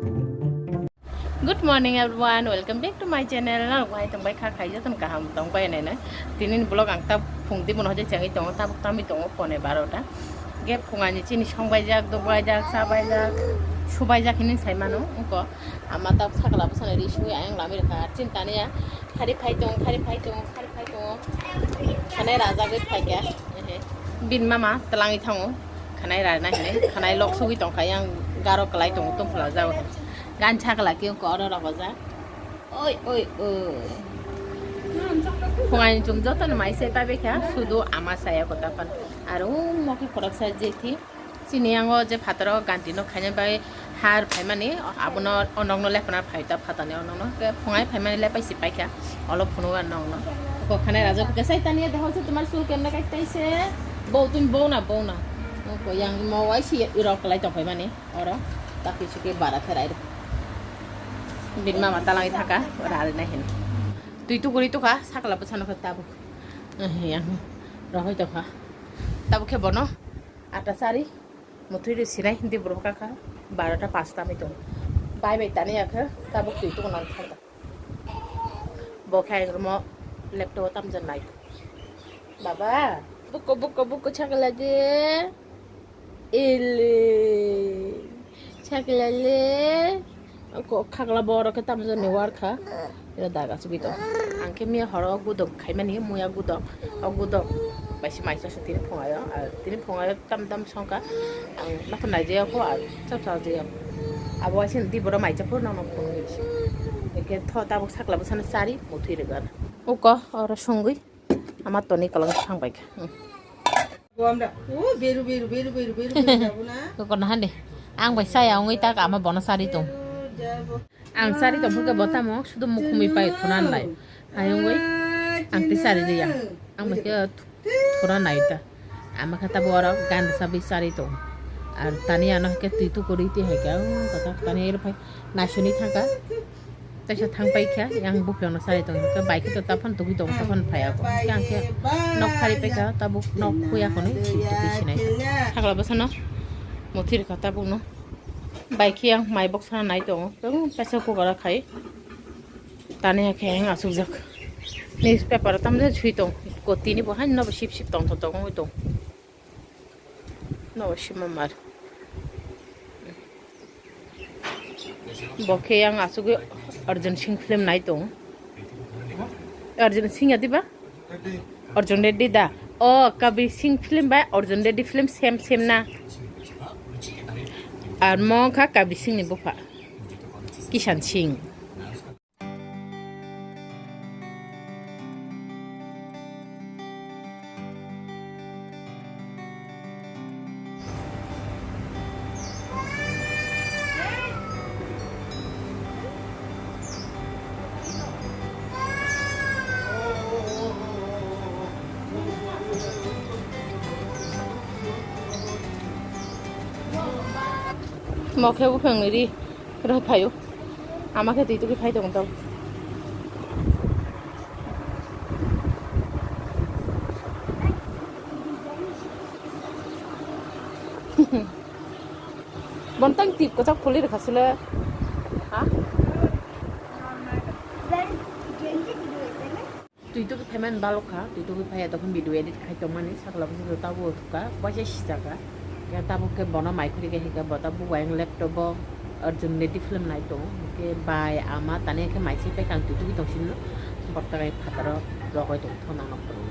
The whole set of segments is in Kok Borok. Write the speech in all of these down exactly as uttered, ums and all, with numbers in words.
Good morning everyone, welcome back to my channel. Nang bai tong bai kha khai joto kaham tong bai nai nai. Tini ni vlog ang ta phung di bono hojai changwi tongo, tabuk tami tongo pone barota. Ge phung ani chini song bai jak, duk bai jak, cha bai jak, su bai jak hini sai mano uko. Ama ta sakla bwsani ri sui ayang lami rikha. Chin tani ya khari phai tong, khari phai tong, khari phai tong. Khanai rajagwi phai kha. Ehe. Bin mama twlangwi thango. Khanai rana hini. Khanai lok sugwi tong kha yang garo kwlai tongo tong phla jao. Gan chakla khe ko oro rogo ja. Oi, oi, oi. Phungai chum joto no mai sai pabe kha. Sudu ama saya kota pan. Aro mo khe khoroksa jethi. Chini yango je phataro ganti no khaina bai har phaimani abono onokno lepna phai ta phatani onokno ke phungai phaimani lepai si paikha olo phunuk ang nokno ko khanai raja ke sai tani de hoche tomar sul kemna kai tai se bo tun bo na bo na ko yang mo wai si rok lai tong phaimani oro ta kisu ke bara kherai bin mama talangi thaka ora ari na hin tui tu guri tu kha sakla bwsano kha tabuk yang rohoi tong kha tabuk khe bono. Ata sari, muthwi ri sinai, hindi borok kaka, barota pasta mi tongo. Bai bai tani yakhe, tabuk twi tuku nang thangka. Bo khe ang rumo laptop o tamjak nai. Baba, buko, buko, buko, chakla de. Ele, chakla le. Ko khakla borok khe tamjani war kha. Ira daga sugwi tong. Ang khe miya horo gudok khaimani muya gudok. O gudok bai se maisa se tini phungayo. Ar tini phungayo tam tam songkha. Ang nokho nai jaya kho ar chap chap jaya. Abo asin di boro maisa phuru nang nang phungo. Eke tho tabuk sakla bwsano sari muthwi rwgana. Uko oro songwi ama toni kolong thang bai kha. Gomda. O beru, beru, beru, beru, beru, beru, jabo na. Koko na hande. Ang bai saya ongoi tak ama bono sari tong. Ang sari tong phuke botamo sudu mukhumui pai thuna nai. Hai ongoi. Ang ti sari de ya. Ang bai ke thuna nai ta. Ama kata boro gan sabi sari tong. Ar tani ano ke tui tu kori ti hai ka. Kata tani er phai. Naisoni thangka. Taisa thang pai kha, yang buphang no sai tong kha, bai khe to taphano tugui tong, taphano phai ako. Khe ang khe nok khari pai kha, tabuk nok khuya kono, tugui sinai. Sakla bwsano muthir kha tabuk no. Bai khe yang mai bok sana nai tongo, tong kaisa kukara khai. Tani hakhe yang asukjak. Newspaper tamjani sui tong, ko tini bo haino bo sip sip tong tong tong tong. No, Shimamar. Bo khe yang asugwi Arjun Singh film nai tong. Arjun Singh adiba? Arjun Reddy da. Oh, Kabir Singh film bai Arjun Reddy film same same na. Ar mo kha Kabir Singh ni bupha. Kishan Singh. Mokhe buphang ri. Rw phaio. Ama khe twi tugwi phai tongo tong. Bontang tip kwchak phuli rwkha sile. Ha? Twi tugwi phaimani balok kha, twi tugwi phaiya tokhe video edit khai tongmani, sakla bwswk tabuk thukha, waisa sijak kha. Khe tabuk khe bono mai khuri khe hika bo tabuk ayang laptop o Arjun Reddy film nai tongo. Hwnkhe bai ama tani khe mai se pekang twi tugwi tong sini, bokta bai phataro rogoi tong thonang nok phuru.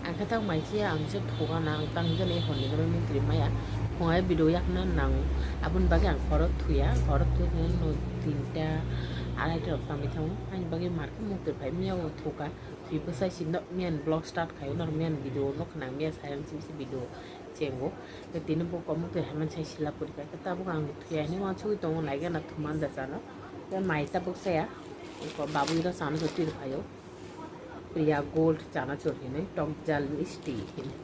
Ang khe tak mai se ang se thuga nang tang jani honni gano mintri maya. Phungai video yakna nang aboni bagwi ang khoro thuya, khoro thuya no tinta araita rok tangwi thango. Ani bagwi market muktir phai mia o thuka. Twi bwsai si no miyan vlog start khayo, no miyan video no khnang miya sayang si si video chengo. Tini bo komuk twi haiman sai sila puri kha. Tabuk ang thuya ni wansugwi tongo naigana thuman da chano. Mai tabuk saya. Ko babui ro chana chor twi phaio. Priya Gold chana chor hinwi tok jal misti hinwi.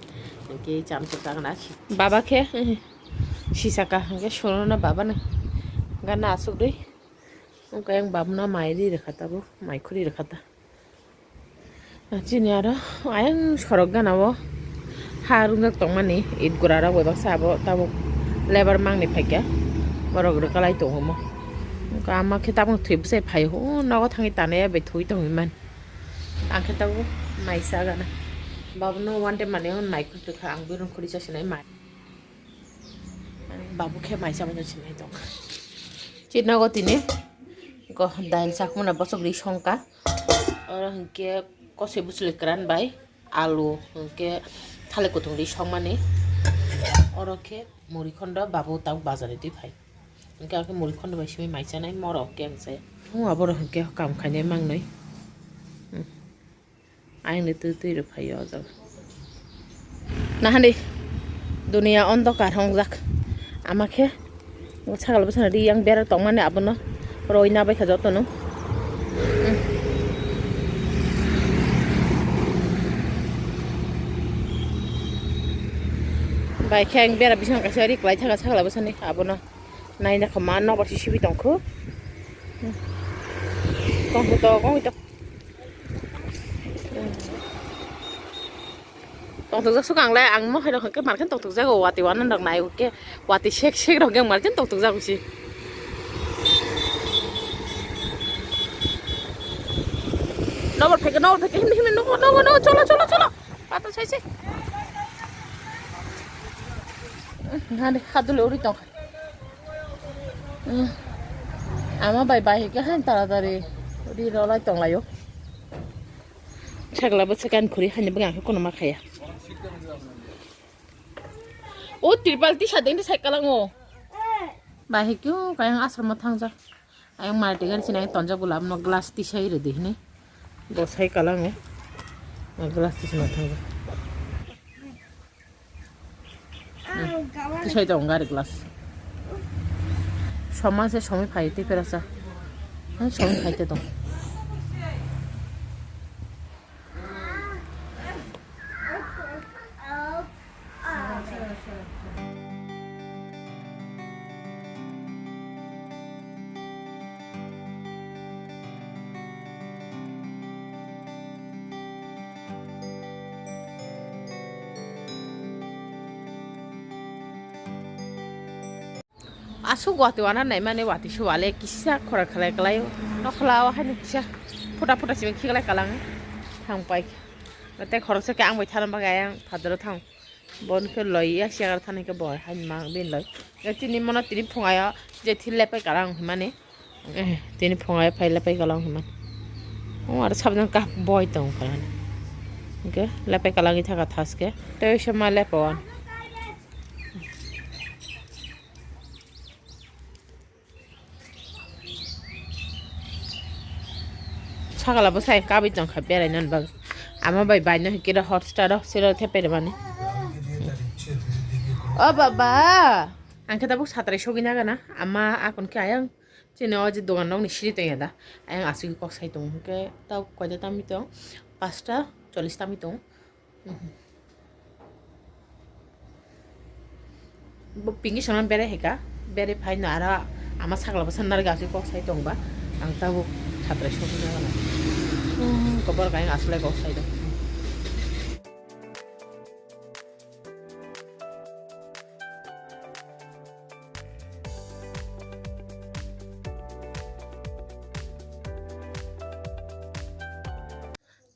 Hwnkhe chana chor tangna si- Baba khe sisaka hwnkhe surono babano gana asugwi. Hwnkhe ang babano mai ri rwkha tabuk, mai khuri rwkha ta. Chini aro ayang sorok gana o ha rungjak tongmani, it gura rok bai baksa abo tabuk lebar mangni phaikha, borok rwkalai tongo mo. Wngkha ama khe tabuk thwi bwsai phai o nogo thangwi tanai bai thwi tongwi man. Ang khe tabuk mai cha gana. Babuno one day mani o naikhuk twi kha, ang bwrwng khuri cha sinai mai. Babu khe mai cha mano sinai tong. Chini nogo tini ko dail chakmana bosok ri songkha. Oro hinkhe kosoi bwchwlwi kwran bai alu hinkhe thalik kuthung ri songmani. Oro khe muri khondo babu tabuk bazar ri twi phai. Hinkhe abo khe muri khondo bai simi mai chanai morok khe ang se. Hum, aborok hinkhe kam khainai mangnai. Hmm. Ayang ni twi twi rw phaio o jaga. Nahani dunia ondokar hongjak. Ama khe sakal bwsano ri yang bera tongmani abono roina bai kha jotono. Hmm. Bai khe ang bera bising kaisa ri kwlai thaka sakal bwsani abono. Naina kha ma nobar si sibi tongkhu. Hmm. Tongkhu to kong to. Tongthokjak suka ang le, ang mo hai rok hwnkhe mankhai tongthokjago, watwi wana rok nai khe, watwi sek sek rok yang mankhai tongthokjago si. Nobor phaikhe, nobor phaikhe, himni himni, nobo, nobo, nobo, cholo, cholo, cholo. Pato sai se. Hani hadule uri tong. Hmm. Ama bai bai ke han taratari ri rolai tonglaio. Sagla bo sekan khuri hani bwkha khe kono ma khaya. O tripal tisa dengni sai kalango. Bai kyo kayang asrama thangja. Ayang malti gari sinai tonjak bwla, amno glass tisai rwdi hinwi. Bo sai kalango. Glass tisai ma thangja. Hmm. Tisai tongo gari glass. Soma se somoi phai tei perasa. Hai somoi phai te tong. Asuk watwi wana naimani watwi se wale kisa khora khlai khlai o. Nokhla o haino kisa phuta phuta simi khiklai kalang thang pai. Tei khoroksa khe ang bai thana bagwi ayang phadaro thang. Bon khe loi ya siya thani khe boi hain ma bin loi. Tini mono tini phungayo je thil lepai kalang himani. Eh, tini phungayo phai lepai kalang himani. O aro sabjang kap boi tong kalang. Oke, lepai kalang itha ka thaske. Tei se ma lepo. Sakala bwsai kabui tongkha beraina bagwi. Ama bai baino hikhe hotstar o sero thepai rwmani. O baba! Ang khe tabuk satrai sogwi nagana. Ama akon khe ayang chini o je dogan rokni siri tongya da. Ayang asugwi kok sai tongo. Hwnkhe tabuk koita tamni tong? Pasta chollish tamni tong. Bo pingi sona bere heka, bere phai no aro ama sakla bwsa narwk aswk kok sai tongba, ang tabuk satrai sokna gana. Hmm, kobor kain aslai kok sai do.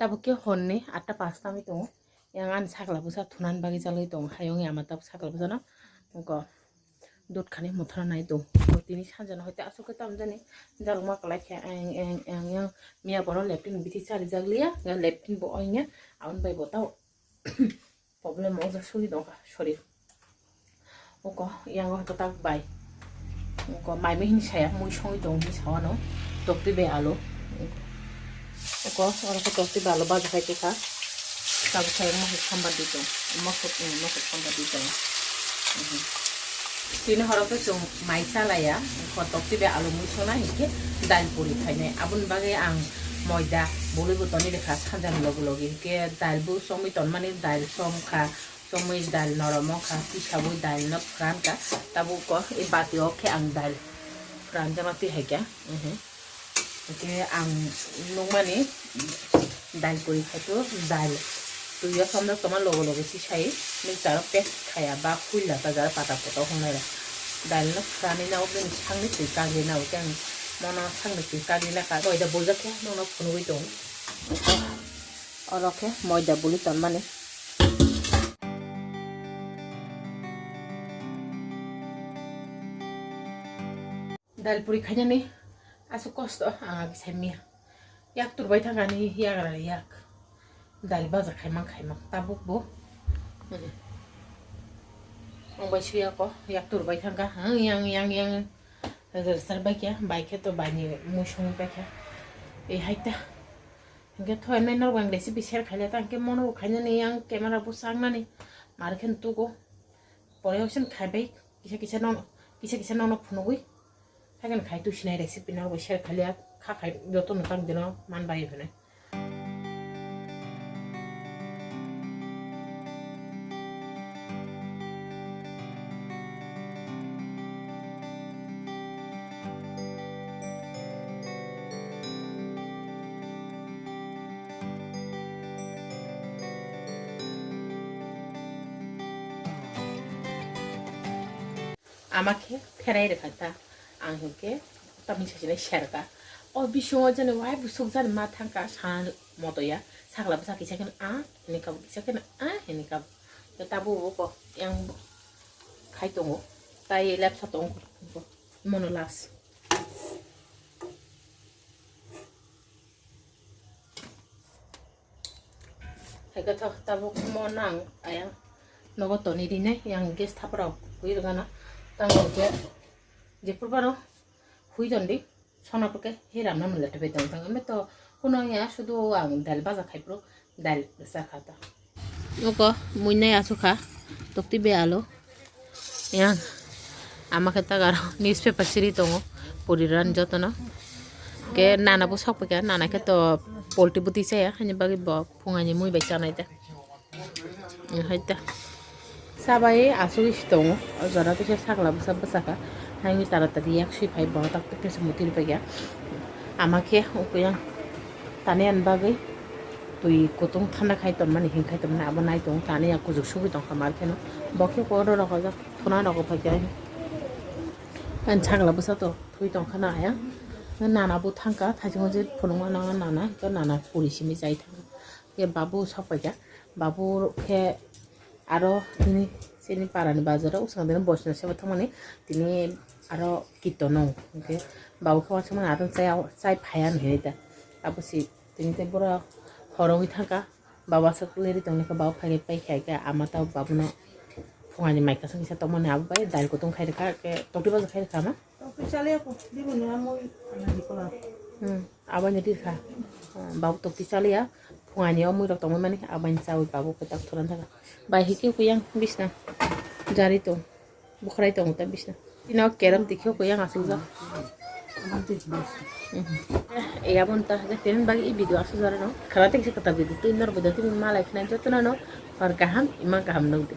Tabuk khe honni atta pasta mi tongo. Yang ani sakla bwsa thunani bagwi jalwi tongo. Hayung ya ma tabuk sakla bwsano. Oko dot khani muthra nai tongo. Tini sanjana hoite aswk khe tam jani jalma kwlai khe ang, ang, ang, yang miya bono leptin bithi chari jak liya. Yang leptin bo ongya. Aboni bai bo tao problem ongya suri dongkha. Sorry. Oko yang o tak bai. Oko mai mihini saya mui songwi tong hi sawano. Tokti bai alu. Oko oro khe tokti bai alu baja khai tongkha. Tabuk khai mokol sambar di tong. Mokol, mokol sambar di tong. Mhm. Tini horo khe chwng mai chalaya. Oko tokti bai alu mui sona hinkhe dal puri khainai. Aboni bagwi ang moida bului bo toni lekha sanjani logi logi hinkhe dal bo chongwi tonmani dal chongkha. Chomwi dal norom wngkha, tisabwi dal no phwran kha, tabuk o e bati o khe ang dal phwran jama twi hai kha. Mhm. Hwnkhe ang nukmani Dal puri khai to dal. Twi o somjak tongma logo logo si sai. Mixer o paste khaya ba huila ta jara pata poto hwngnai rok. Dal no fwranwi na o bini sakni twi kagwi na o khe ang mono sakni twi kagwi na kha. Moida buljak khe nono phunugwi tong. Oro khe moida buli tonmani. Dal puri khainani aswk kosto ang agi saimya. Yak turbai thangani yagra yak. Dal baja khaimang khaimang tabuk bo. Ang bai suya ko yak turbai thangka. Hang yang yang yang. Rizal bai kya bai khe to bai ni musung bai kya. E haita. Hingke thoi nai norok ang recipe share khaile ta hingke mono khainani yang camera bo sangnani. Mar khen tugo. Pore osen khaibai kisa kisa nono kisa kisa nono phunugwi. Haikhe khai tu sinai recipe no bo share khalia kha khai joto no tang dino man bai hwnwi. Ama khe pherai rwkha ta, ang hinkhe tamni sachina serka. O bisingo jani wai busuk jani ma thangka sana moto ya, sakla bwsa kisa khe a hini kabo, kisa khe a hini kabo. Tabuk bo yang khai tongo, tai lepsa tongo, mono last. Haikhe thok tabuk mo nang ayang nogo toni rinai yang gas thapra hui rwgana. Tang hwnkhe jephru phano hui tondi sona pake he ramna mula tepe tong tang. Ame to kuno ya sudu ang dal baja khai pro dal sa kha ta. Oko muinai asukha tokti be alo. Yang ama khe tak aro newspaper siri tongo, puri rani jotono. Ke nana bo sok paikha, nana khe to poultry bwtwi chaya, hani bagwi bo phungani mui bai chanai ta. Hai ta. Sabai asugwi si tongo, o jora kisa sakla bwsa bwsakha, hai wngwi tara tari yak sui phai bo tak tak kisa mutiri paikha. Ama khe ukuyang tani ani bagwi twi kutung thanda khai tonmani, hing khai tonmani, abo nai tongo, tani ya kujuk sugwi tongkha mar kheno. Bo khe koro rok ojak. Thuna rok phai khe ani sakla bwsa to thwi tong khana aya. Nana bo thang kha, thaichung je phunukma nang nana, to nana puri simi jai thang kha. Khe babu sok pai kha, babu khe aro tini chini para ni bazar o swkang tini boisna sebo thangmani tini aro kito nung. Hwnkhe babu khe uansukmani aro chai, chai phai ya hinwi ta. Abo si tini tei boro horogwi thang kha. Baba aswk leri tongni khe baba phaikhe pai khai khe ama tei babuno phungani mai kwchang kisa tongmani abo bai dal kutung khai rwkha khe tokti baja khai rwkha ama. Tokti chaliya ko, bibini amoi ana dikola. Hmm, abani rirkha. Hmm, babu tokti chaliya phungani o muirok tongmani abani chawi babu khe tak thuran thaka. Bai hikhe kuyang bisna jari tong. Bukhrai tongo ta bisna. Ino kerem tikhe ko yang asuk jak. Mhm. Eh, abon ta, je tenen bagi i video asuk jara no. Khara tik se kata video tu inor bodo tu malai khna joto no. Hor kaham, ima kaham nung de.